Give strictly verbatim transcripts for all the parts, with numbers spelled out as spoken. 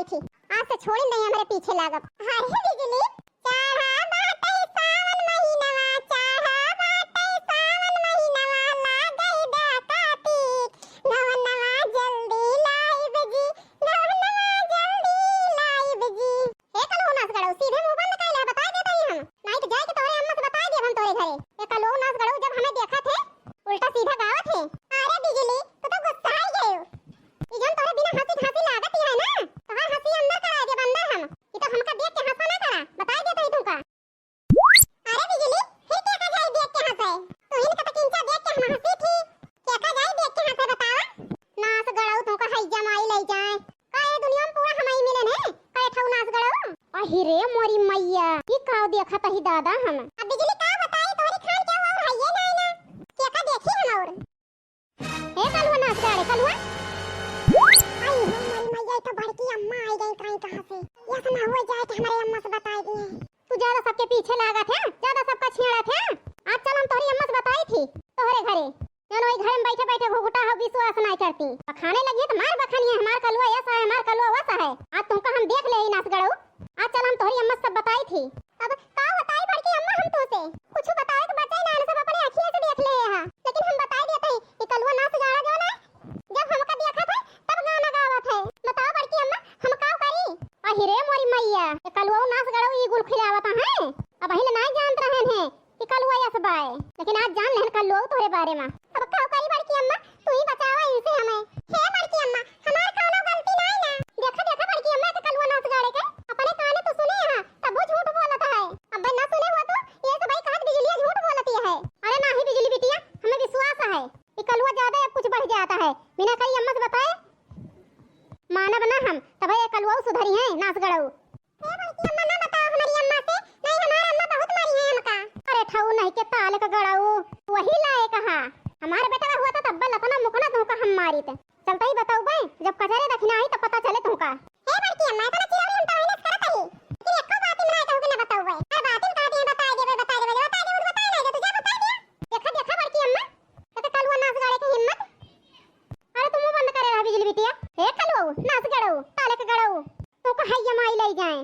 ठीक, आज से छोड़िन दे हमरे पीछे लागब। अरे बिजली, चढ़ा बाटे सावन महीनवा, चढ़ा बाटे सावन महीनवा, लागई दा कातिक, गवनवा जल्दी लाइब जी, गवनवा जल्दी लाइब जी। ए कलुआ नास गड़ऊ, सीधे मुंह बंद कइले, बताइ देत हई हम। नाहीं त जाइके तोहरे अम्मा से बताइ देब हम तोहरे घरे। ए कलुआ नास गड़ऊ, जब हमें देखत है, उल्टा सीधा गावत है। अरे बिजली, तू तो गुस्साइ गयू। ई जौन तोहरे बिना हंसी के हंसी लागत ही है ना, तोहार हंसी अंदर कराइ देब अंदर हम। ई तो हमका देख के हंसा ना करा, बताइ देत हई तुमका। अरे बिजली, फिर केका जाई देख के हंसे? तुहिन का तो किंचा देख के हम हंसी थी। केका जाई देख के हंसे बतावा? नास गड़ऊ तुमका हैजा माई लइ जाए। का ए दुनिया में पूरा हमई मिलेन है? का ए ठऊ नास गड़ऊ? अहि रे मोरी मइया, ई काव देखत ही दादा हम। अब बिजली का बताई, तोहरी खान के और हइये नाई ना। केका देखी हम और? ए कलुआ नास गाड़े, कलुआ। आई हो मोरी मइया, ई तो बड़की अम्मा आई गई काई कहाँ से। यस ना हो जाए कि हमरे अम्मा से बताइ दिए। तू ज्यादा सबके पीछे लागत है, ज्यादा सबका छेड़त है। आज चल हम तोहरी अम्मा से बताई थी तोहरे घरे। जौन वही घर में बैठे बैठे घुघुटा हो, विश्वास नाई करती। बखाने लगी है तो मार बखानी है, हमार कलुआ ऐसा है, हमार कलुआ वैसा है। आज तुमका हम देख ले ही नास गड़ऊ। आज चल हम तोहरी अम्मा से सब बताई थी। अब का बताई बड़की अम्मा हम तोसे? कुछ बतावे के बचे ना, सब अपने आँखिए से देख ले हा। लेकिन हम बताई देत हई, ई कलुआ नास गाड़ा जौन है, जब हमका देखत है, तब गाना गावत है। बताओ बड़की अम्मा, हम का करी? अहि रे मोरी मइया, ए कलुआ नास गड़ऊ ई गुल खिलावत है। अबहिन नाई जानत रहन है कि कलुआ यस बाय, लेकिन आज जान लेहन कलुआ तोहरे बारे में। अब का करी बड़की अम्मा, तू ही बचावा इनसे हमें। हे बड़की अम्मा, हमार कौनो गलती नाई ना। देखा, देखा बड़की अम्मा के कलुआ नास गाड़े के, अपने काने तो सुने हा, तबो झूठ बोलत है। अब्बे ना सुने हुआ तो ये सब भाई कहत बिजलिया झूठ बोलती है। अरे नाही बिजली बिटिया, हमें विश्वास है, ई कलुआ ज्यादा अब कुछ बढ़ जाता है, बिना कही अम्मा से बताए मानब ना हम, तब ये कलुआ सुधरी है नास गड़ऊ। ए बड़की अम्मा ना बताओ हमारी अम्मा से, नहीं हमार अम्मा बहुत मारी है हमका। अरे ठऊ नहीं के ताले का गड़ऊ, वही लाए कहा। हमार बेटा हुआ तो तब्बा लतना मुकना तुमका हम मारी थे। चलते ही बताऊ बे, जब कचरे दखिना आई तब पता चले तुमका। हे बड़की अम्मा, इतना चिरौरी हम तो अहिने से करत हई, लेकिन एको बात में ना कहू के ना बताऊ बे। हर बात में कहती है, "बताइ देबे, बताइ देबे, बताइ देबे, बताइ नहीं दे, तुझे बताइ दिया।" देखा, देखा बड़की अम्मा, तो कलुआ नास गाड़े के हिम्मत। अरे तू मुंह बंद करे रहा बिजली बिटिया। हे कलुआ, नास गड़ऊ, ताले के गड़ऊ, तुमका हैया माई लइ जाए।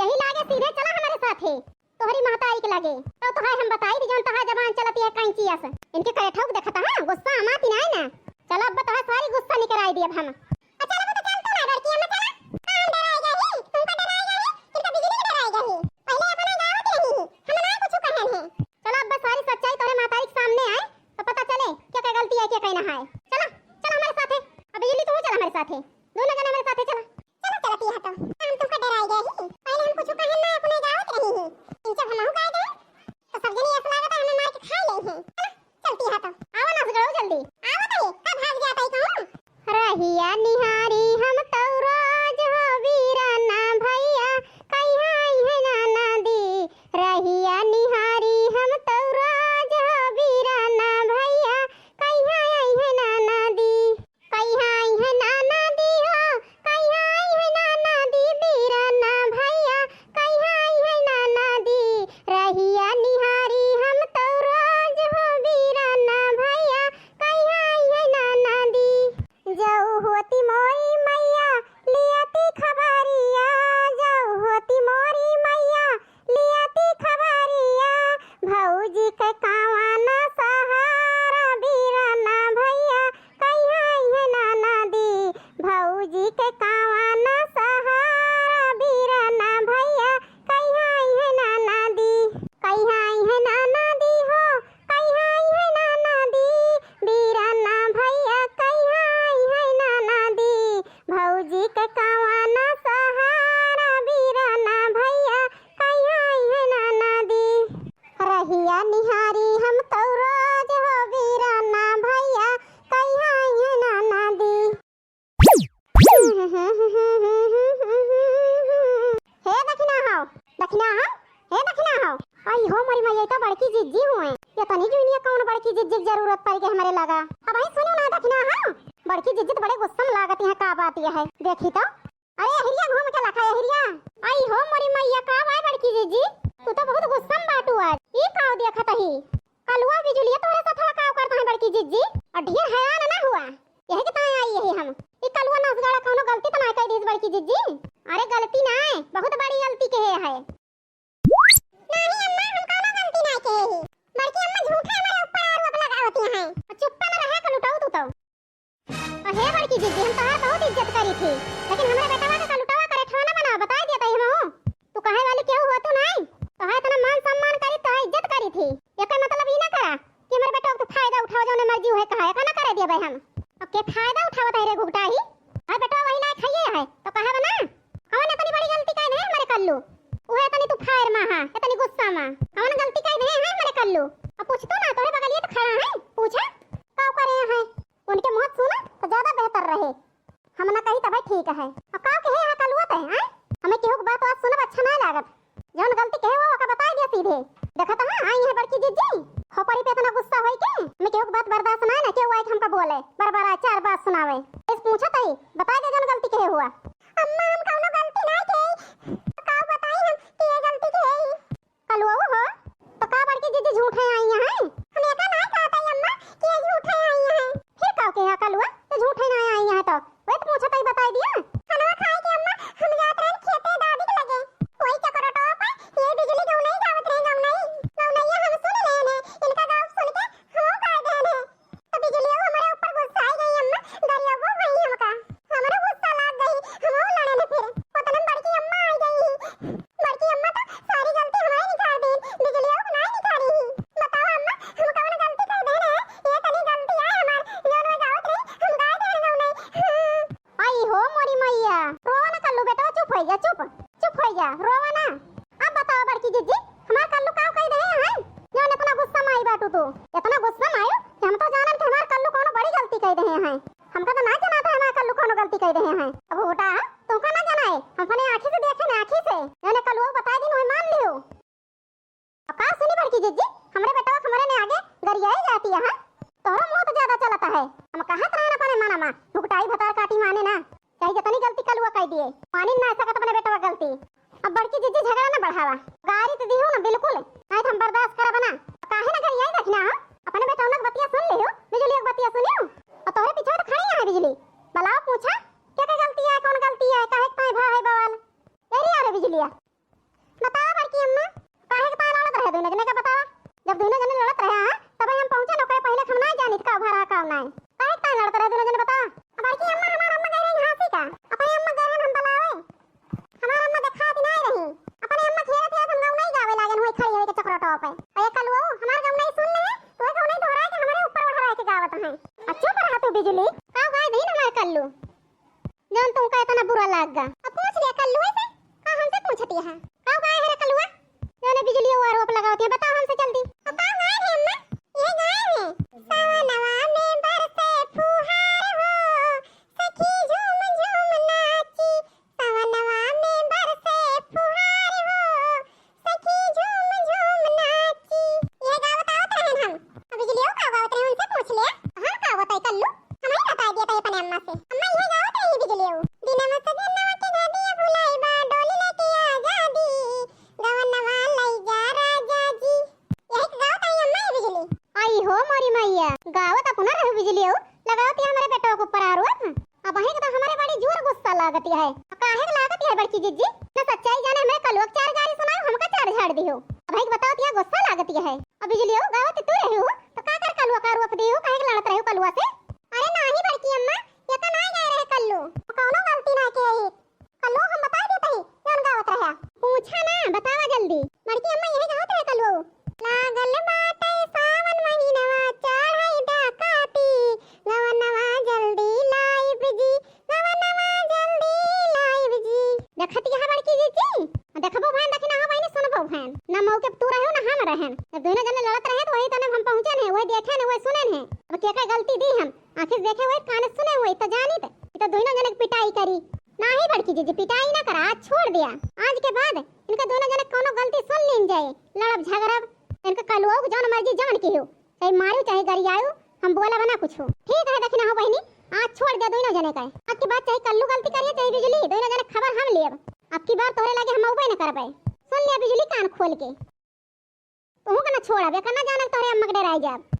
यही लागे सीधे चला हमरे साथे। तोहरी महतारी के लगे। तो तोहार हम बताई दी, जौन तोहार जबान चलती है कैंची अस। इनके करे ठोक देखता है, गुस्सा आमाती ना है ना। चला अब तोहार सारी गुस्सा निकराई दी अब हम। अच्छा, चला वो तो चल तू ना बड़की अम्मा, चला। का हम डराए गए ही? तुमका डराए गए ही? किनका बिजली के डराए गए ही? पहले अपना गाँव के रही ही। हम ना कुछ कहन है। चला अब सारी सच्चाई तोहरे महतारी के सामने आए, तो पता चले क्या क्या गलती है, क्या क्या ना है। चला, चला हमारे साथे। अब बिजली तू चला हमारे साथे। दोनों जने हमारे साथे चला। चलो चलती है तो। हम तुमका डराए गए ही। पहले हम कुछ कहन ना अपने गाँव के रही ही। इन जब हम गाँव गए, तो सब जने ऐसा लागत है हमें मार के खा ले ही। चलो, चलती है तो। आवा नास गड़ऊ जल्दी। आवा तो, का भाग जाता है कहूँ? रहिया निहारी हम तौ रोज हो बीराना भैया, कहिया अइहे नाना दी। रहिया निहारी हम तौ रोज हो बीराना भैया, कहिया अइहे नाना दी। कहिया अइहे नाना दी हो, कहिया अइहे नाना दी, बीराना भैया, कहिया अइहे नाना दी। रहिया निहारी हम तौ रोज हो बीराना भैया, कहिया अइहे नाना दी। जौ होती मोरी मइया, लियाती खबरिया, जौ होती मोरी मइया, लियाती खबरिया, भौजी के कावाना सहारा बीराना भैया, कहिया अइहे नाना दी। भौजी के कावाना सहारा बीराना भैया, कहिया अइहे नाना दी। कहिया अइहे नाना दी हो, कहिया अइहे नाना दी, बीराना भैया, कहिया अइहे नाना दी। भौजी के कावाना सहारा बीराना भैया, कहिया अइहे नाना दी। रहिया निहारी हम तौ रोज हो बीराना भैया, कहिया अइहे नाना दी। हे दखिना हो, दखिना हो, हे दखिना हो। आई हो मोरी मइया, ई तो बड़की जिज्जी हुए। ये तनी जुनिया कौन बड़की जिज्जी के जरूरत पड़ गई हमरे लगा। अब आई सुनो ना दखिना हो, बड़की जिज्जी तो बड़े गुस्सा में लागत है, का बात यह है? देखी तो। अरे अहिरिया घूम के लखा अहिरिया। आई हो मोरी मइया, का बाय बड़की जिज्जी? तू तो बहुत गुस्सा में बाटू आज। ई काव देखत ही? कलुआ बिजुलिया तोहरे साथ काव करता है बड़की जिज्जी? और ढेर हैरान ना हुआ। यही के ताई आई यही हम। ई कलुआ नास गाड़ा कौनो गलती तो ना कह दीस बड़की जिज्जी? अरे गलती नाहीं, बहुत बड़ी गलती किहे है। नाहीं अम्मा, हम कउनो गलती नाहीं किहे ही। बड़की अम्मा झूठे हमरे ऊपर आरोप लगावत हैं। चुप्पे में रहे कलुटऊ तू तो। अहे बड़की जिज्जी, हम तोहार बहुत इज्जत करी थी, लेकिन हमरे बेटवा के कलुटवा करे ठेकाना बनावा, बताइ दिया तई हमहू। तू कहे वाली केहू हुआ तू नाहीं, तोहार इतना मान सम्मान करी, तोहार इज्जत करी थी। एकर मतलब ई ना करा कि हमरे बेटवा के तू फायदा उठावा, जौने मर्जी उहे कहा, एका ना करे देबे हम। अब के फायदा उठावत है रे घुघटाही? अरे बेटवा वही लायक है, ये है तो कहा बना। कौन इतनी बड़ी गलती कह दे हमरे कल्लू? उहे इतनी तू फायर मा हा, इतनी गुस्सा मा। कौन गलती कह दे है हमरे कल्लू? अब पूछ तू ना, तोरे बगलिए तो खड़ा है, पूछा का करे है। उनके मुँह सुना तो ज्यादा बेहतर रहे। हम ना कही तबे ठीक है। अब का कहे है कलुआ ते, हैं? हमें केहू के बात वात सुनब अच्छा ना लागत। जौन गलती कहे हुआ ओका बताइ दिया सीधे। देखत है, आई है बड़की जिज्जी, खोपड़ी पे इतना गुस्सा होई के, हमें केहू के बात बर्दाश्त ना है ना, केहू आई के हमका बोले, बार बार आए चार बात सुनावे। इस पूछत है, बताइ दे जौन गलती कहे हुआ। अम्मा हम कौनो गलती ना के, का बताई हम कि ये गलती के है। कलुआ हो, तो का बड़की जिज्जी झूठे आई हैं? हम एका नाहीं कहत हई अम्मा कि ये झूठे आई हैं। फिर का के है कलुआ, तो झूठे ना आई हैं तो? वही तो पूछत हई, बताइ दिया। खाना खाए के अम्मा हम जात रहन खेते दादी के लगे। वही चकरोटवा पर ये बिजुली गौनई गावत रहे, गौनई, गौनैया हम सुन लेन है, इनका गाँव सुन के हम गाय देन है। तो बिजुलियो हमरे ऊपर गुस्साई गई अम्मा, गरियबो भई हमका। हमरो गुस्सा लाग गई, हमहू लड़न फिर। ओतने में बड़की अम्मा आई गई। बड़की अम्मा तो सारी गलती हमारी निकाल दी, बिजुलियो को नाहीं निकाली ही। बताओ अम्मा, हम कौन गलती कर दे रहे? ये तनी गलती आए हमार, जौन में गावत रही, हम गाय दे रहे नहीं। हाँ। आई हो मोरी मैया, रोवा ना कल्लू बेटवा, चुप होइ जा, चुप, चुप होइ जा, रोवा ना। अब बताओ बड़की जिज्जी, हमार कल्लू का कह दे हैं? जौन इतना गुस्सा में आई बाटू तू, इतना गुस्सा में आयो कि हम तो जानन कि हमार कल्लू कौनो बड़ी गलती कह दे हैं। हमका तो ना जना था हमार कल्लू कौनो गलती कह दे हैं। अब बेटा, तुमका ना जना है, हम अपने आँखी से देखे ना, आँखी से। जौन कल्लू बताइ दिन वही मान लियो। अब का सुनी बड़की जिज्जी, हमरे बेटवा के हमरे ने आगे गरियाई जाती है, हाँ? तोहरो मुँह तो ज्यादा चलता है। हम कहत रहन अपने मना मा, घुघटाही भतार काटी माने ना। चाहे जितनी गलती कलुआ कह दिए, मानी ना सकत अपने बेटवा गलती। अब बड़की जिज्जी झगड़ा ना बढ़ावा, गारी तो दिहू ना बिल्कुल, नहीं तो हम बर्दाश्त करब ना। काहे ना गरियाई देखना हो, अपने बेटवा के बतिया सुन लियो, बिजुलिया के बतिया सुनियो। और तोहरे पीछे तो खड़ी है बिजुली, बुलाओ पूछा, क्या क्या गलती है, कौन गलती है, काहे के ताई भा है बवाल। ए रे, अरे बिजुलिया, बतावा बड़की अम्मा, काहे के ताई लड़त रहे दुनो जने का बतावा? जब दुनो जने लड़त रहे, हाँ, तब हम पहुँचे न, ओकरे पहिले हम नाहीं जानित का भा रहा का नाहीं। काहे के ताई लड़त रहे दुनो जने बतावा? बड़की अम्मा, हमार अम्मा गए रही झांसी का, अपने अम्मा गए हम बुलावे। हमार अम्मा देखात नाहीं रही, अपने अम्मा खेलत खेलत हम गौनई गावे लागेन, वही खड़ी होई के चकरोटो पे। और ये कलुआ, हमार गौनई सुन ले, तो ये गौनई दोहराए के हमरे ऊपर ओढ़ा रह के गावत हैं। अब चुप रहा तू बिजुली, का गाय दही ना हमार कल्लू। जौन तुमका इतना बुरा लाग गा। अब पूछ लिया कल्लुआ से, का हमसे पूछती है? का गाय है रे कलुआ? जौन बिजुली वो आरोप लगावती है, बताओ हमसे जल्दी। अब का गाय है अम्मा? ये गाय है। सावनवा में बरसे फुहार हो, सखी झूम झूम नाची। सावनवा में बरसे फुहार हो, सखी झूम झूम नाची। ये गावत आवत रहन हम। अब बिजुलियो का गावत रहे, उनसे पूछ ले। हम का बताई कल्लू? हमही बताई दिया था अपने अम्मा से। अम्मा ये गावत रही बिजुलियो। दिनवा सजनवा के नदिया भुलाई बा, डोली लेके आजा दी। गवनवा लई जा राजा जी। यही के गावत आई अम्मा ये बिजुली। आई हो मोरी मैया, गावत अपना रहो बिजुलियो। लगावत या हमरे बेटवा के ऊपर आरोप। अबहीं के तो हमरे बड़ी जोर गुस्सा लागत है। काहे के लागत है बड़की जिज्जी? ना सच्चाई जाने हमरे कलुआ के चार गारी सुनायो, हमका चार झाड़ दियो। अबहीं के बताओ तो या गुस्सा लागत है। अब बिजुलियो गावत तू रही हो, तो का कर कलुआ का आरोप दियो, काहे के लड़त रही हो कलुआ से? अरे नाही बड़की अम्मा, ये तो नाही गए रहे कल्लू। कौनो गलती ना के ही। कल्लू हम बताई देत ही, जौन गावत रहा। पूछा ना, बतावा जल्दी। बड़की अम्मा यही गावत रहे कल्लू। लागल बाटे सावन महीनवा, चढ़ई डाकाती, गवनवा जल्दी लाइब जी, गवनवा जल्दी लाइब जी। देखत यहाँ बड़की जिज्जी, देखबो भैन, देखी ना हो बहिनी, सुनबो भैन। ना मौके पे तू रहो, ना हम रहन। जब दोनों जने लड़त रहे, तो वही तने हम पहुँचे नहीं, वही देखे नहीं, वही सुने नहीं। अब के का गलती दी हम? आँखी से देखे हुए, कान से सुने हुए, तो जानी त, ई तो दोनों जने के पिटाई करी। नाही बड़की जिज्जी, पिटाई ना करा, आज छोड़ दिया। आज के बाद इनके दोनों जने के कौनो गलती सुन लीन जाए, लड़ब झगड़ब, इनके कलुआ के जौन मर्जी जौन की हो, चाहे मारू चाहे गरियाऊ, हम बोला बना कुछ हो। ठीक है, देखी ना हो बहिनी, आज छोड़ दिया दोनों जने का। अब की बार चाहे कल्लू गलती करिए चाहे बिजुली, दोनों जने के खबर हम लेब। अब की बार तोहरे लागे हम अउबे न करबे। सुन लिया बिजुली कान खोल के। तुहू के ना छोड़ब, एकर ना जानब तोहरे अम्मा के डेराई जाब।